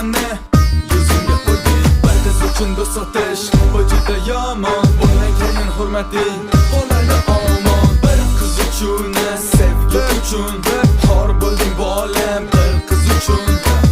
Sani yuzimga urding. Bir qiz uchun do'st sotish, bu juda yomon. Bundan keyin hurmating bo'ladi omon. Bir qiz uchun, sevgi uchun xor bo'lding, bolam, bir qiz uchun.